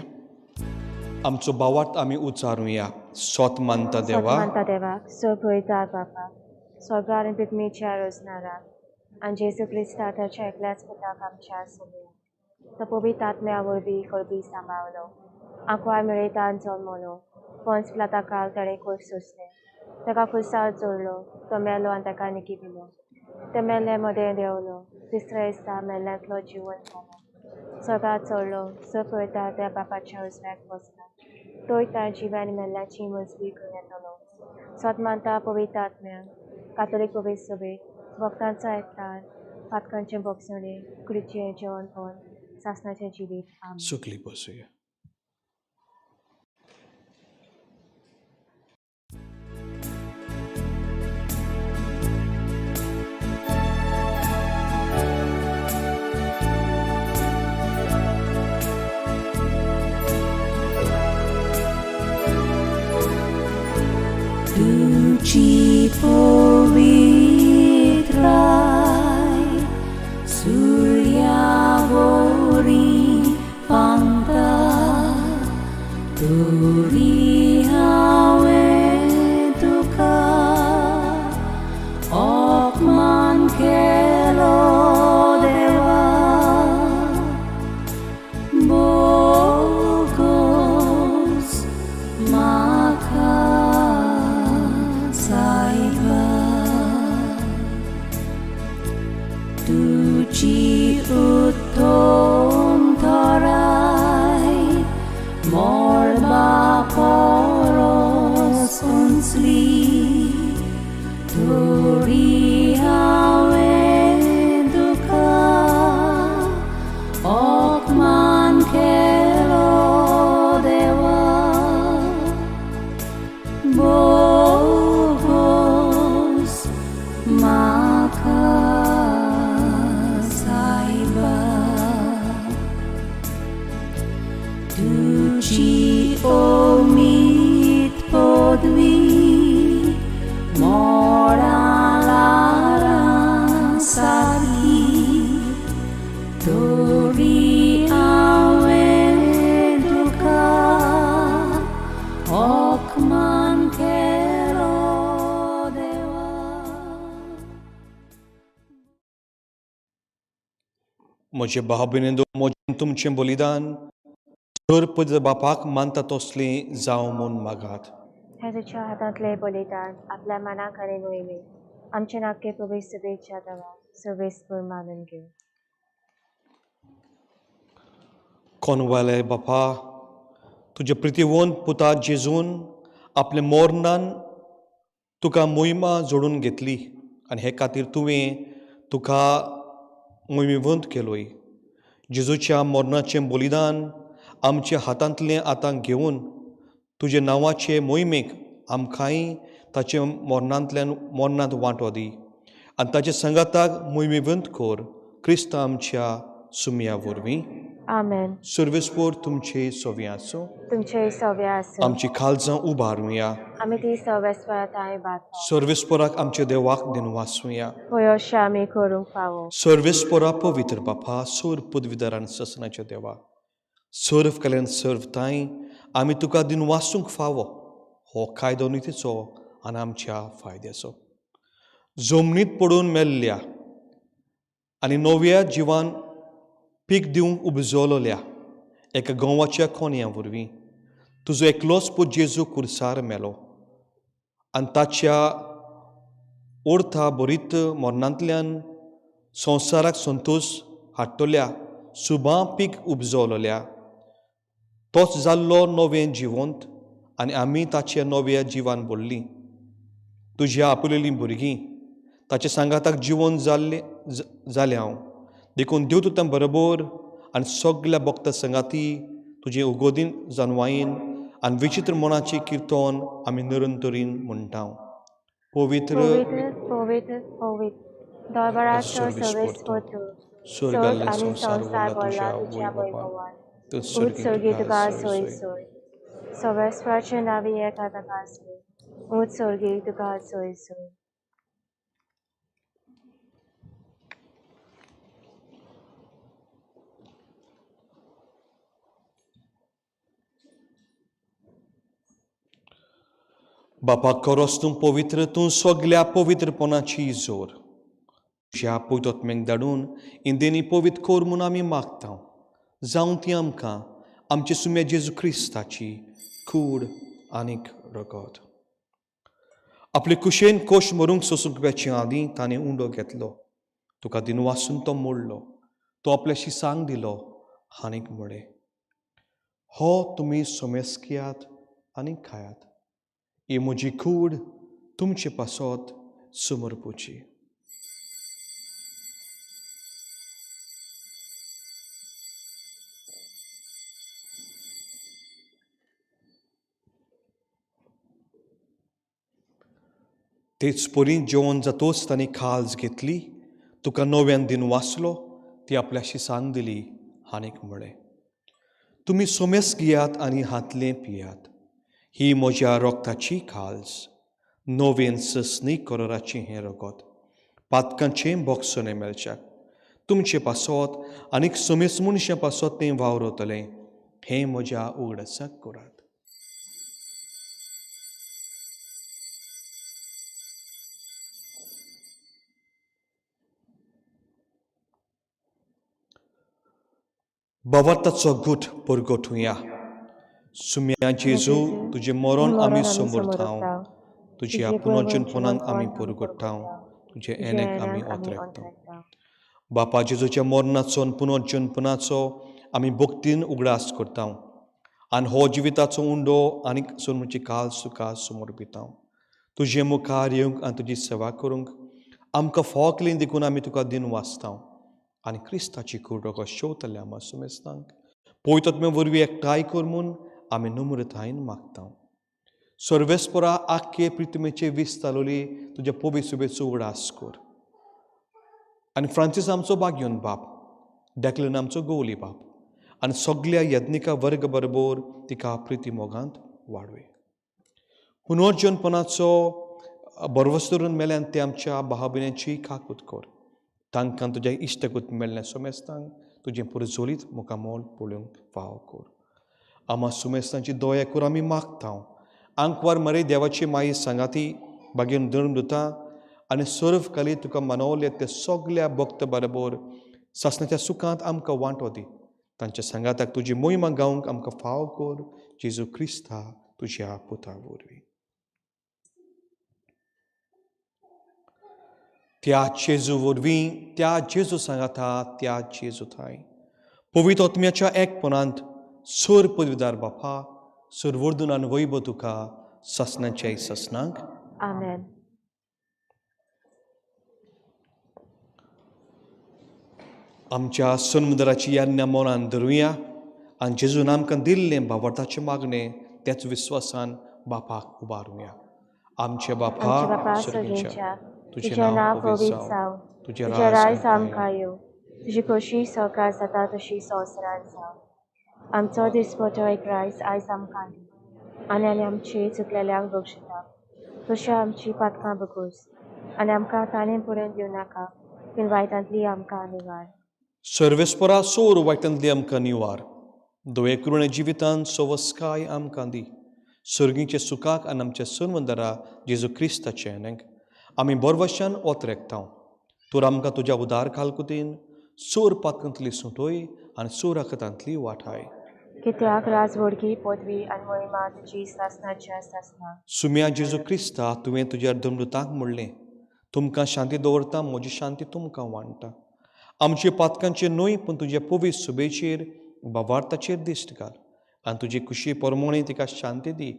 आमचो भावार्थ आमी उचारुया. सोत मानता देवा, मानता देवाक, सोबयता बापा, स्वर्गार आनी पृथ्वीच्या रोजनाराक आनी जेजू क्रिस्ता ताच्या एकल्याच पुताक आमच्या सोबया. तो पवित्र आत्म्या वरवीं करबी सांबाळलो, आंकवार मेळयतान जल्मलो, पोन्स पिलाता काल ताणें कोर्स सोंसलें, ताका खुर्सार चोरलो, तो मेलो आनी ताका निकी दिलो, ते मेल्ले मदें देंवलो, तिसऱ्या दिसा मेल्ल्यांतलो जिवन जालो, स्वर्गार चडलो, सोबयता त्या बापाच्या उजव्याक बसला, तोय त्या जिव्या आनी मेल्ल्याची मजबी करून येतलो. सोत मानता पवित्र आत्म्या, कातोलीक पवित्र सभेक, भक्तांचो एकठार, पातकांचें भोगसणें, कुडीचें जेवणपण, सासणाचें जिवीत. आमेन. सगळीं बसुया. तुजी पवित्राय सुर्यावरी पांगता, तरी हांवें तुका अपमान केलो देवा. बोगोस म्हाका सायबा, तुजी उत्तम थराय मळबा परस उंचली, तरी हांवें तुका अपमान केलो देवा. बोगोस म्हाका सायबा, तुजी अमीत पदवी मोडालारां सारकी, तरी हांवें तुका अपमान केलो देवा. म्हजे भाव भयणींनो, म्हजें तुमचें बलिदान जर पयलीं बापाक मानता तसलें जावं म्हूण मागात. हें तुज्या हातांतलें बलिदान आपल्या मनाक आनी मोहिमेक आमचे नाके पवित्र सभेच्या देवा सर्वेस्पर मानून घेवं. कोनवाले बापा, तुज्या प्रितीवंत पुता जेजून आपल्या मोरनान तुका मोहिमा जोडून घेतली आनी हे खातीर तुवें तुका मोहिमेवंत केलोय. जेजूच्या मरणाचें बलिदान आमच्या हातांतलें आतां घेवन तुजे नांवाचे मोहिमेक आमकांय ताचे मरणांतल्यान मरणांत वांटो दी आनी ताचे सांगाताक मोहिमेवंत कर क्रिस्त आमच्या सुमया वरवीं. आमेन. सर्वेस्पोर तुमचे सोवी आसूं. तुमचे सव्या आसूं. आमची काळजां उबारुया. आमी ती सर्वेस्परा तांय बाता. सर्वेस्पोराक आमच्या देवाक दिनवासुया. पळोवशें आमी करूंक फावो. सर्वेस्पोरा पवित्र बापा, सोर पदवीदार आनी ससनाच्या देवा, सर्व कल्याण सर्व तांय आमी तुका दिनवासूंक फावो. हो कायदो नितीचो आनी आमच्या फायद्याचो. जमनीत पडून मेल्ल्या आनी नव्या जिवान पीक दिवंक उबजलोल्या एका गंवाच्या कोन्या वरवीं तुजो एकलोच पूत जेजू कुर्सार मेलो आनी ताच्या अर्था भरीत मरणांतल्यान संवसाराक संतोश हाडटल्या सुबा पीक उपजवलोल्या तोच जाल्लो नवें जिवंत आनी आमी ताच्या नव्या जिवान भरलीं. तुज्या आपलेलीं भुरगीं ताच्या सांगाताक जिवन जाल्लें जालें हांव, देखून देव तुतां बरोबर आनी सगल्या भक्ता सांगाती तुजे उगोदीन जानवायेन आनी विचित्र मनाची किर्तन आमी निरंतरीन म्हणटा. पवित्र पवित्र पवित्र पवित्र दरबाराचो सर्वेस्पोर तूं, स्वर्ग स्वर्ग आनी संवसार संवसार भरला भरला तुज्या तुज्या वैभवान. वैभवान. तूं ऊंच स्वर्गीं स्वर्गी तुका तुका सोय सोय सोय. सोय. सर्वेस्पराचे नांवी येता ताका सोय. ऊंच स्वर्गी तुका सोय सोय. बापा खरोच तूं पवित्र, तूं सगल्या पवित्रपणाची जोर. तुज्या पवित्र धाडून इंदेनी पवित्र कर म्हूण आमी मागता. जावं ती आमकां आमचे सुम्या जेजू क्रिस्ताची कूड आनीक रगत. आपले कुशेन कोश मरूंक सोसूंक वेचे आदीं ताणें उंडो घेतलो, तुका दिनवासून तो मोडलो, तो आपल्या शिसांक दिलो आनीक म्हळें, हो तुमी सोमेस्कियात आनी खायात, ही म्हजी कूड तुमचे पासत समर्पुची. तेच परी जेवण जातोच तांणी खाज घेतली, तुका नव्यान दिन वाचलो, ती आपल्या शिसान दिली आनीक म्हळें, तुमी सोमेस घेयात आनी हातलें पियात, ही म्हज्या रोगताची खाज, नवेन ससनी करोराचें हें रगत, पातकांचें बोगसणें मेळच्याक तुमचे पासत आनीक सोमेस मनशां पासत तें वावरतलें, हें म्हज्या उगडासाक करात. बाबाताचो गुट परगटुया. सुम्या जेजू, तुजें मरण आमी समर्थांव, तुज्या पुनर्जनपणान आमी परगट्टांव, तुजे एनेक आमी ओतरेकतांव. बापा जेजूच्या मरणाचो आनी पुनर्जनपणाचो आमी भक्तीन उगडास करतांव आनी हो जिविताचो उंडो आनी सोनमुची काल सुखा समर्पितांव. तुजे मुखार येवंक आनी तुजी सेवा करूंक आमकां फावो केली देखून आमी तुका दिन वाचतांव आनी क्रिस्ताची कूड रगत शेवतल्या आमकां सुमेस्तांक पवित्र वरवीं एकठांय कर म्हूण आमी नम्रतायेन मागता. सर्वेस्परा आख्खे प्रितमेचे वीस चालवली तुज्या पवित्र सुबेचो उगडास कर आनी फ्रांसीस आमचो बागयोन बाप, डेक्लन आमचो गोवली बाप आनी सगल्या यज्ञिका वर्ग बरोबर तिका प्रिती मोगांत वाडवे. पुनर्जनपणाचो बरवस धरून मेल्यान ते आमच्या भाव भयणांची काकूत कर, तांकां तुज्या इश्टकूत मेळ्ळें सोमेस्तांक तुजें पुरजोलीत मुखामोल पळोवंक फावो कर. आमा सुमेस्तांची दया कर आमी मागता. आंकवार मरे देवाची माई सांगाती बागेन धर्म दिता आनी सर्व काली तुका मनवले ते सगल्या भक्त बरोबर सासणाच्या सुखांत आमकां वांटो दी. तांच्या सांगाताक तुजी मोहिमा गावंक आमकां फावो कर, जेजू क्रिस्ता तुज्या पुता वरवीं. त्या जेजू वरवीं, त्या जेजू सांगाता, त्या जेजू थांय पवित्र आत्म्याच्या एकपणांत सोर पदवीदार बापा, सरवर्दून आनी वैभव तुका ससनाच्या ससनांक. आमेन. आमच्या सनमुदराची यान्या मनान धरुया आनी जेजून आमकां दिल्लें भावार्थाचें मागणें त्याच विस्वासान बापाक उबारुया. आमचे बापा आमच्या बापा सर्गीच्या, सर्गीच्या, तुजें तुजें नांव नांव पवित्र पवित्र जावं, जावं, तुजें तुजें राज राज आमकां आमकां येवं, येवं, तुजी खोशी सरकार जाता तशी संवसारांत जावं. आमचो दिसपटो एक रायस आयज आमकां दी, आनी आनी आमची चुकलेल्यांक बक्षिता तशी आमची पातकां बगोस, आनी आमकां ताणें पुणून दिवं नाका, पूण वायटांतली आमकां निवार. सर्वेस्परा सोर वायटांतली आमकां निवार, दवे करुणे जिवितान सवस्काय आमकां दी, सर्गीचे सुखाक आनी आमच्या सनवंदरा जेजू क्रिस्ताचे न्हय आमी बोरवशान ओतरेकता. तूं आमकां तुज्या उदार खालकुतीन सोर पातकांतली सुटोय आनी सोर आकतांतली वाठाय. कित्याक राजवडकी पदवी आनी महिमा तुजी सासणाच्या सासणाक. सुम्या जेजू क्रिस्ता, तुवें तुज्या दमदूतांक म्हणलें, तुमकां शांती दवरता, म्हजी शांती तुमकां वांट्टा. आमचे पातकांचे न्हय पूण तुज्या पवित्र सुबेचेर बावार्थाचेर दिश्ट घाल आनी तुजी खुशी परमोणी तिका शांती दी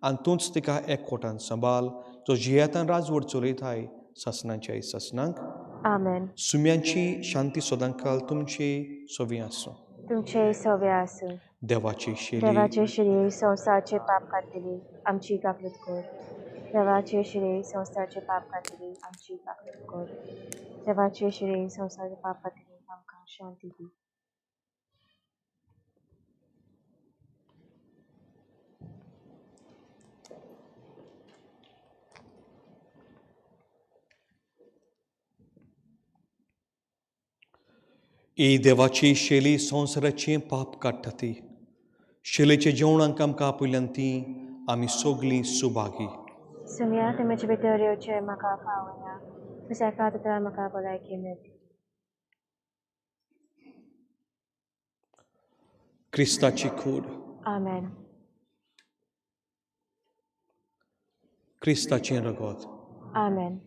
आनी तूंच तिका एकवटान सांबाळ, जो जियेतान राजवट चलयताय सासणाच्या सासणाक. आमेन. सुम्यांची शांती सदांकाल तुमची सवी आसूं. तुमचे सवे आसूं. देवाची शेली देवाचे शिरे संवसाराचे पाप काडटली आमची काकूत कर. देवाचे शिरे संवसाराचे पाप काडटली आमची काकूत कर. देवाचे शिरे संवसाराचे पाप काडटली आमकां शांती दी. ही देवाची शेली संवसाराचें पाप काडटा ती शेलेच्या जेवणाक आमकां आपयल्यान ती आमी सगलीं सुभागी. सुम्या तुमचे भितर येवचें म्हाका फावना, तुज्या एका उतरान म्हाका भलायकी मेळटली. क्रिस्ताची कूड. आमेन. क्रिस्ताचें रगत. आमेन.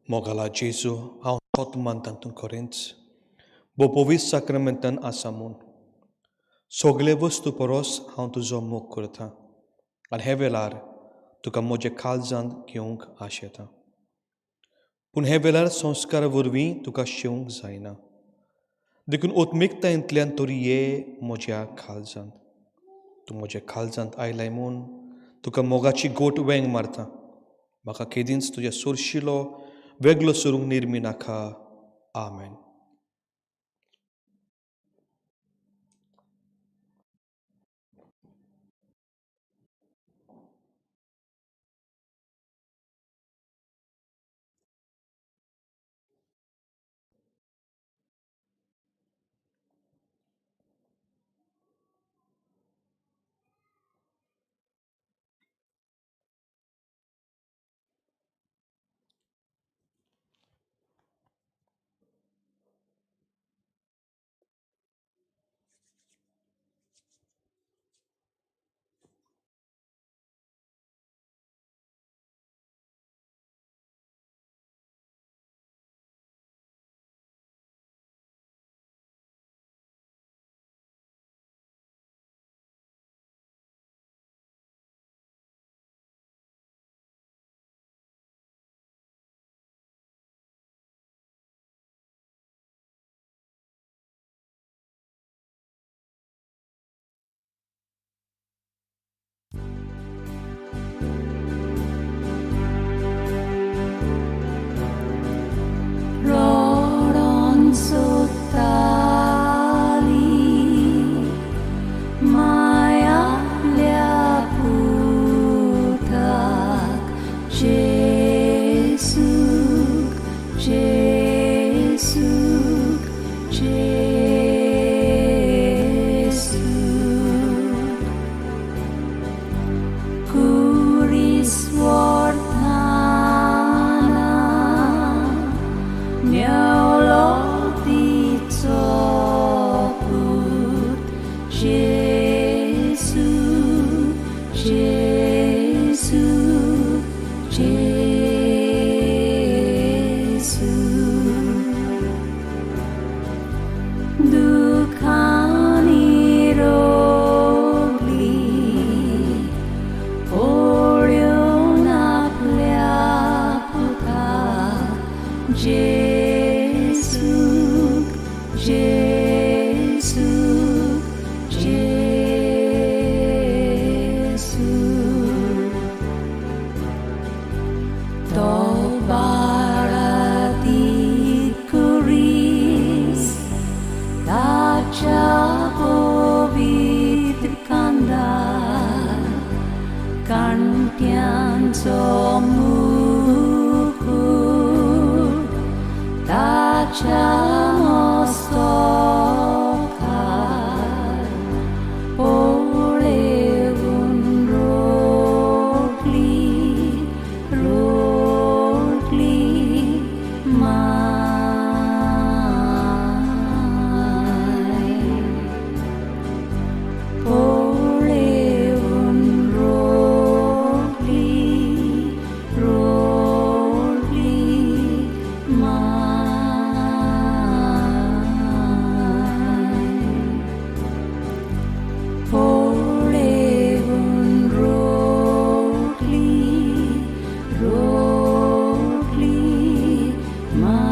मोगाला जेजू, हांव सोत मानता तूं खरेंच भो पवित्र साक्रमेंतान आसा म्हूण. सगळे वस्तू परस हांव तुजो मोग करता आनी हे वेळार तुका म्हज्या काळजांत घेवंक आशेता, पूण हे वेळार संस्कारा वरवीं तुका शेवंक जायना, देखून ओत्मिकतायेंतल्यान तरी ये म्हज्या काळजांत. तूं म्हज्या काळजांत आयलाय म्हूण तुका मोगाची गोट वेंग मारता. म्हाका केदींच तुज्या सोरशिलो वेगळो सरूंक निर्मी नाका. आमेन. रडोन सोदताली माय आपल्या पुताक, जेसूक जेसूक जेसूक. कुरीस व्हरतना मेवलो तिचो पूत जेजू जेजू जेजू दुखांनी रोगली पळोवन आपल्या पुताक जेजूक जेजूक जेजू तो बाळाती कुरीस ताच्या पवित्र खांदार कांट्यांचो मुकूट ताच्या मस्तकार पळेवन रोडली रोडली माय पळेवन रोडली रोडली माय पळेवन रोडली रोडली माय.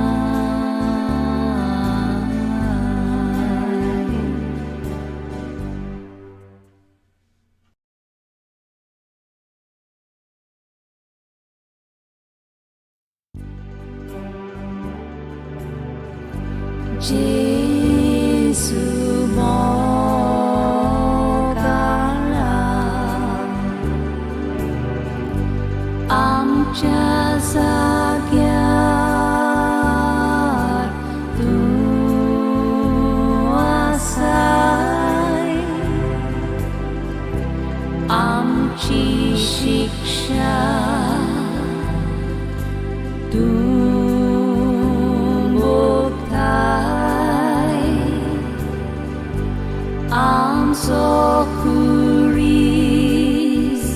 जेजू मोगाळा आमच्या जाग्यार तूं आसाय आमची शिक्षा तूं भोगताय आमचो खुरीस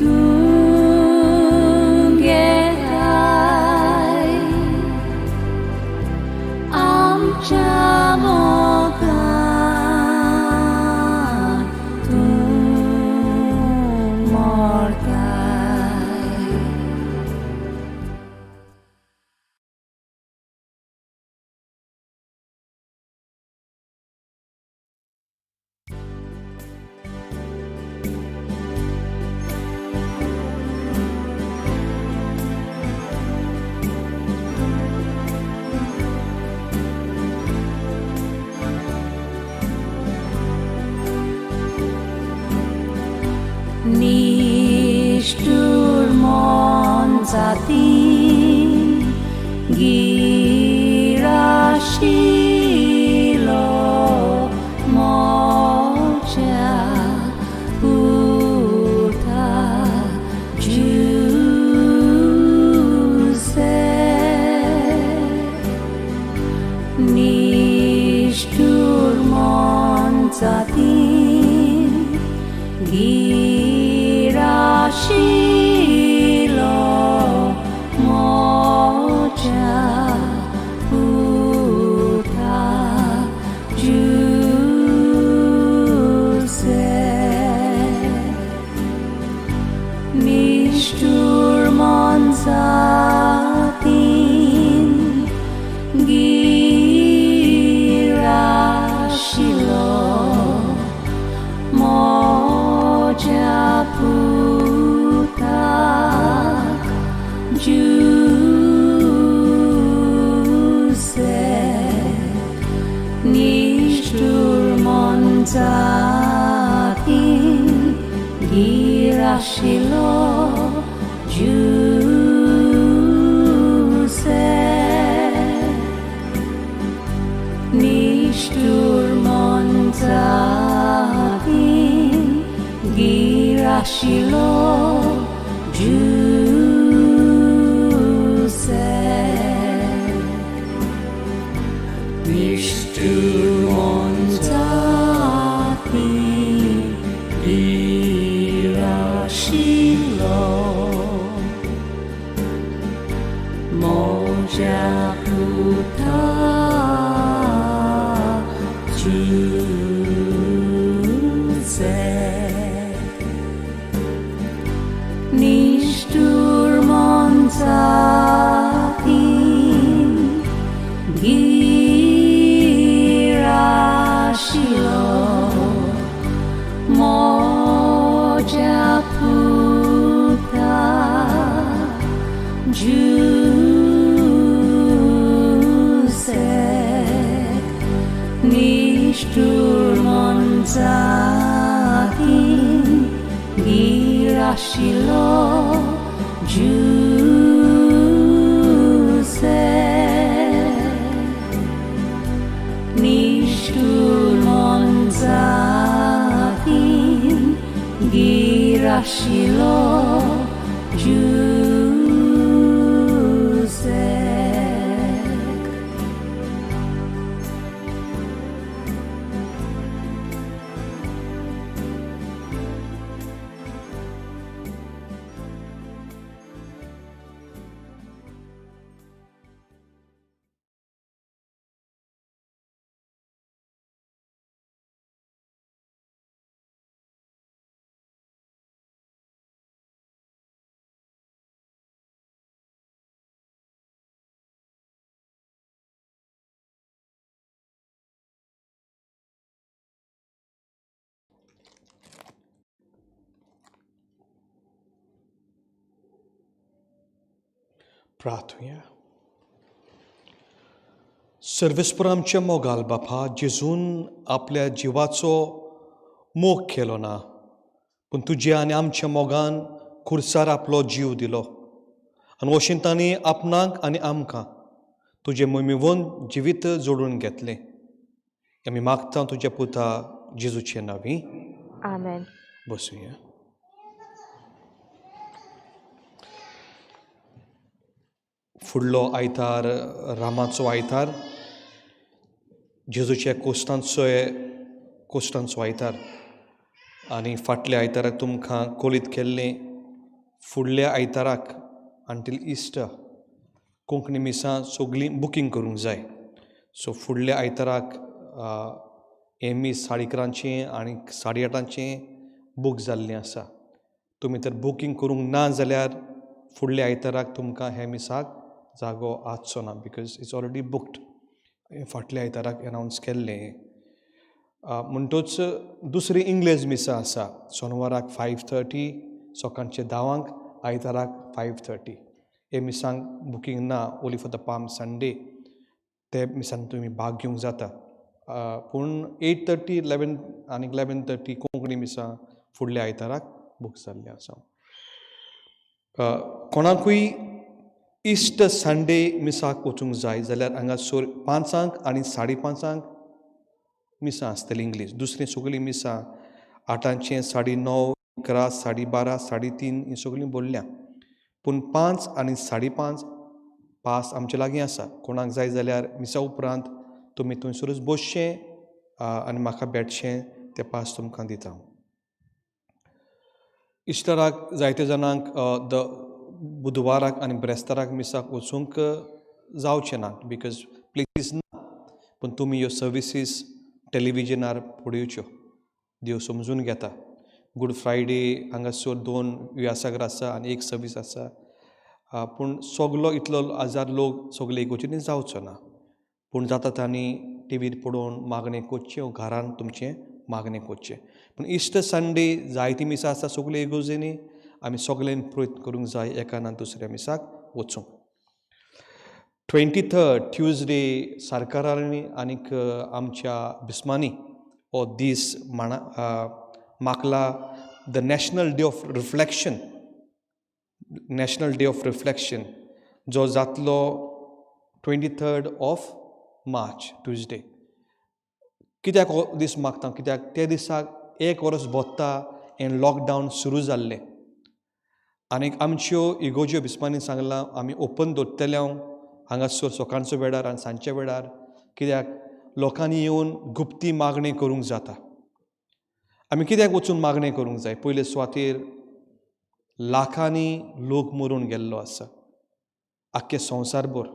तूं घेताय आमच्या मोगान तूं मरताय. निष्ठूर मन जातीन गिराशिलो मोच्या पुता जुसे निष्ठूर मन जातीन गिराशिलो मोच्या पुता जुसे निष्ठूर मन जातीन गिराशिलो मोच्या पुताक जुसे निष्ठूर मन जातीन गिराशिलो जुसे निष्ठूर मन जातीन गिराशिलो जुसे. म्हज्या पुता जुसेफ निष्ठुर मनजातीन गीर आशिल्लो म्हज्या पुता जुसेफ निष्ठुर मनजातीन गीर आशिल्लो जुसेफ निष्ठुर मनजातीन गीर आशिल्लो जुसेफ. प्रार्थुया. सर्वेस्पर आमच्या मोगाल बापा, जेजून आपल्या जिवाचो मोग केलो ना, पूण तुज्या आनी आमच्या मोगान खुर्सार आपलो जीव दिलो आनी वशीन तांणी आपणाक आनी आमकां तुजें मोहिमेवन जिवीत जोडून घेतलें. आमी मागता तुज्या पुता जेजूचे नांवी. आमेन. बसुया. फुडलो आयतार रामाचो आयतार, जेजूच्या कोस्तांचो आयतार. आनी फाटल्या आयताराक तुमकां कोलीत केल्लें, फुडल्या आयताराक अंटील इस्टर कोंकणी मिसां सगळीं बुकींग करूंक जाय. सो फुडल्या आयताराक हें मीस 11:30 आनी 8:30 बूक जाल्लें आसा. तुमी तर बुकींग करूंक ना जाल्यार फुडल्या आयताराक तुमकां हे मिसाक जागो आसचो ना, because it's already booked. हें फाटल्या आयताराक एनावन्स केल्लें. म्हणटूच दुसरी इंग्लेज मिसां आसा, सोनवाराक 5:30 सकाळचे 10, आयताराक 5:30. हे मिसांक बुकींग ना, only for the Palm Sunday. ते मिसान तुमी भाग घेवंक जाता. पूण 8:30, 11 आनी 11:30 कोंकणी मिसां फुडल्या आयताराक बूक जाल्लीं आसा. कोणाकूय इश्ट संडे मिसाक वचूंक जाय जाल्यार हांगासर 5 आनी 5:30 मिसां आसतलीं इंग्लीश. दुसरीं सगळीं मिसां 8, 9:30, 11, 12:30, 3:30 हीं सगळीं भरल्या. पूण 5 आनी 5:30 पास आमचे लागीं आसा. कोणाक जाय जाल्यार मिसा उपरांत तुमी थंयसरूच बसचें आनी म्हाका भेटचें, ते पास तुमकां दिता. इस्टराक जायते जाणांक the बुधवाराक आनी ब्रेस्ताराक मिसाक वचूंक जावचें ना, because places ना. पूण तुमी ह्यो सर्विसीस टेलिविजनार पळोवच्यो. देव समजून घेता. गुड फ्रायडे हांगासर 2 व्यासागर आसा आनी 1 सर्वीस आसा. पूण सगलो इतलो हजार लोक सगले इगोर्जेनी जावचो ना. पूण जाता तांणी टिवीर पळोवन मागणें करचें वो घरान तुमचें मागणें करचें. पूण इश्ट संडे जायतीं मिसां आसा सगळ्यो इगोर्जेनी. आमी सगल्यांनी प्रयत्न करूंक जाय एका ना दुसऱ्या मिसाक वचूंक. 23 ट्युजडे सरकारांनी आनीक आमच्या बिस्मांनी हो दीस मागला, the national day of reflection. National day of reflection जो जातलो 23 ऑफ मार्च ट्युजडे. कित्याक हो दीस मागता? कित्याक त्या दिसाक 1 वर्स भोत्ता हें लॉकडावन सुरू जाल्लें आनीक आमच्यो इगोर्ज्यो बिस्पांनी सांगलां आमी ओपन दवरतले हांगासर सकाळचो वेळार आनी सांजच्या वेळार, कित्याक लोकांनी येवन गुप्ती मागणी करूंक जाता. आमी कित्याक वचून मागणें करूंक जाय? पयले सुवातेर लाखांनी लोक मरून गेल्लो आसा. आख्खे संवसारभर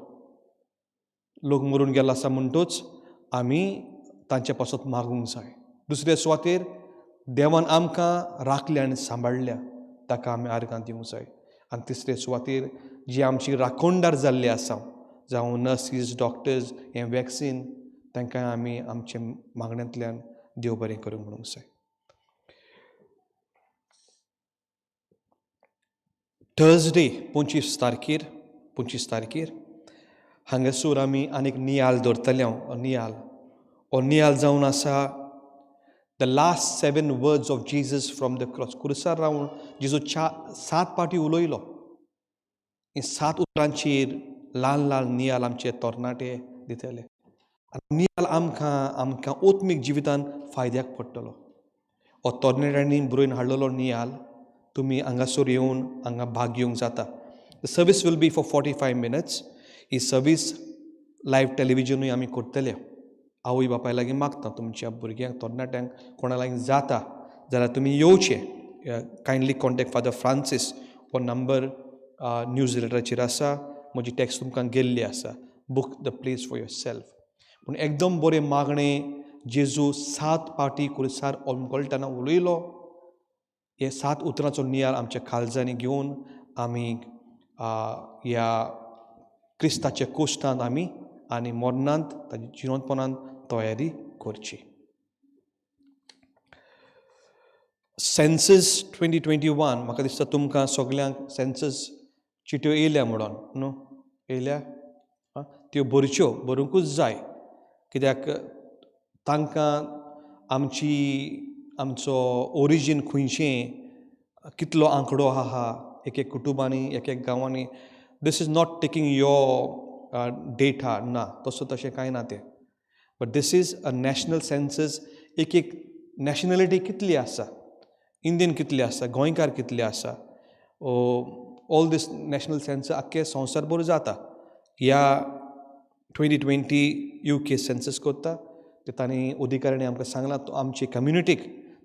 लोक मरून गेल्लो आसा म्हणटूच आमी तांचे पासत मागूंक जाय. दुसरे सुवातेर देवान आमकां राखल्या आनी सांबाळ्ळ्या, ताका आमी आर्गां दिवंक जाय. आनी तिसरे सुवातेर जी आमची राखणदार जाल्ली आसा, जावं नर्सीस, डॉक्टर्स, हें वॅक्सीन, तांकां आमी आमच्या मागण्यांतल्यान देव बरें करूंक म्हणूंक जाय. थर्सडे 25 तारखेर हांगासर आमी आनीक नियाल दवरतले. हो नियाल, हो नियाल जावन आसा the last seven words of Jesus from the cross. कुरसार रावन जेजू सात पाटी उलयलो. ही सात उतरांचेर ल्हान ल्हान नियाल आमचे तरणाटे दितले आनी नियाल आमकां आमकां आत्मीक जिवितान फायद्याक पडटलो. हो तरणाट्यांनी बरोवन हाडलेलो नियाल तुमी हांगासर येवन हांगा भाग घेवंक जाता. The service will be for 45 minutes. ही सर्वीस लायव्ह टेलिविजनूय आमी करतले. आवय बापाय लागीं मागता, तुमच्या भुरग्यांक, तरणाट्यांक, कोणा लागीं जाता जाल्यार तुमी येवचे. कायंडली कॉन्टेक्ट फादर फ्रांसीस. हो नंबर न्यूज लेटराचेर आसा, म्हजी टॅक्स्ट तुमकां गेल्ली आसा. Book the place for yourself. पूण एकदम बरें मागणें जेजू सात पाटी कुरसार ओमकळटना उलयलो, हे सात उतरांचो नियाळ आमच्या काळजांनी घेवन आमी ह्या क्रिस्ताच्या कोश्टांत आमी आनी मरणांत ताच्या जिवंतपणांत तयारी करची. सेन्सस 2021, म्हाका दिसता तुमकां सगल्यांक सेन्सस चिट्यो येयल्या म्हणून न्हू? येयल्या. आं, त्यो भरच्यो, भरुंकूच जाय, कित्याक तांकां आमची आमचो ओरिजीन खंयचें, कितलो आंकडो आहा एक एक कुटुंबांनी, एक एक गांवांनी. This is not taking your data ना, तसो तशें कांय ना तें, but this is a national census. एक एक नॅशनलिटी कितली आसा, इंडियन कितली आसा, गोंयकार कितले आसा, ऑल दीस नॅशनल सेन्सस आख्खे संवसारभर जाता. ह्या 2020 UK census करता ते तांणी अधिकाऱ्यांनी आमकां सांगलां आमचे कम्युनिटीक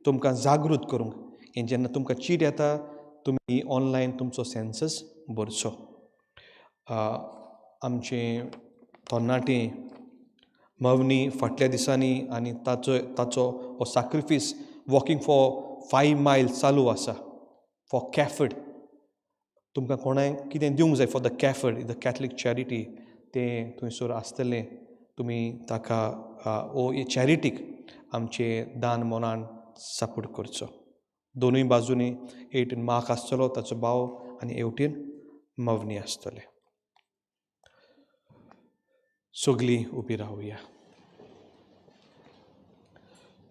तुमकां जागृत करूंक हें. जेन्ना तुमकां चीट येता, तुमी ऑनलायन तुमचो सेन्सस भरचो. आमचे तरणाटे मवनी फाटल्या दिसांनी आनी ताचो ताचो हो sacrifice, walking for 5 miles चालू आसा फॉर कॅफर्ड. तुमकां कोणाक कितें दिवंक जाय for the CAFOD, the Catholic charity, तें थंयसर आसतलें. तुमी ताका ओ चॅरिटीक आमचे दान मनान सपोर्ट करचो. दोनूय बाजूनी एटीन मार्क आसतलो, ताचो भाव, आनी एवटीन मवनी आसतले. सगलीं उबी रावया.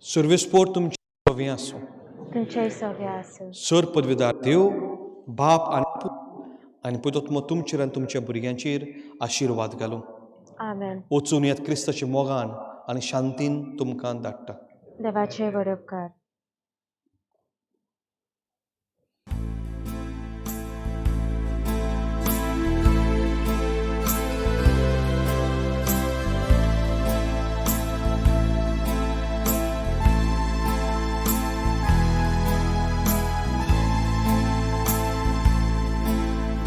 सर्वेस्पोर तुमचें सवें आसूं. तुमचेय सवें आसूं. सर पदवीदार देव बाप आनी पूत आनी पवित्र तुमचेर आनी तुमच्या भुरग्यांचेर आशिर्वाद घालूं. आमेन. वचून येत, क्रिस्ताच्या मोगान आनी शांतीन तुमकां धाडटा. देवाचे व्हड उपकार.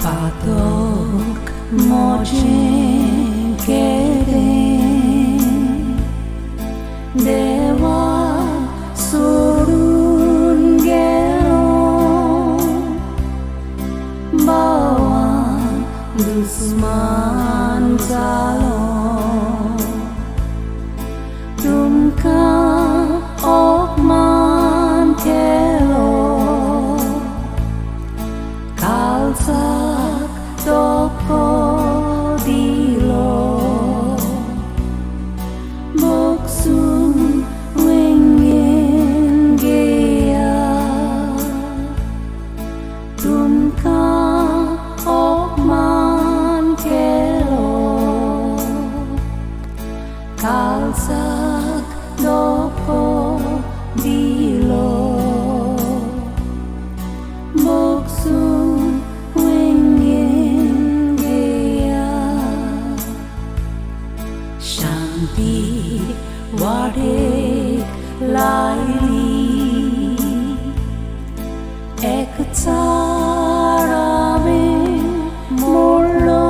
पातक म्हजें केदें देवा सोडून गेलो, भावा दुस्मान जालो, तुमकां अपमान केलो, काळजाक धक्को दिलो, भोगसून वेंगेन घेया, तुमकां अपमान केलो, काळजाक धक्को दिलो, भोगसून वेंगेन घेया. शांती वाटेक लायली, एकचार हांवें मोडलो.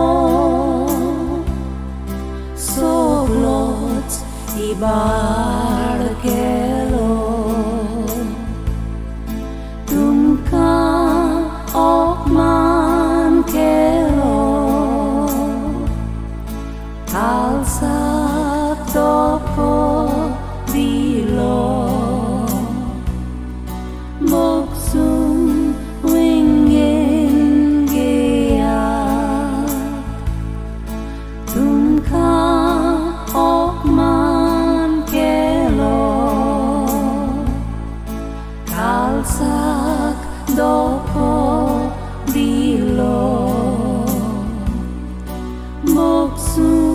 कालसाक धोको दिलो मोगसून विंगेन घेयात तुमकां अपमान केलो कालसाक धोको दिलो मोगसून.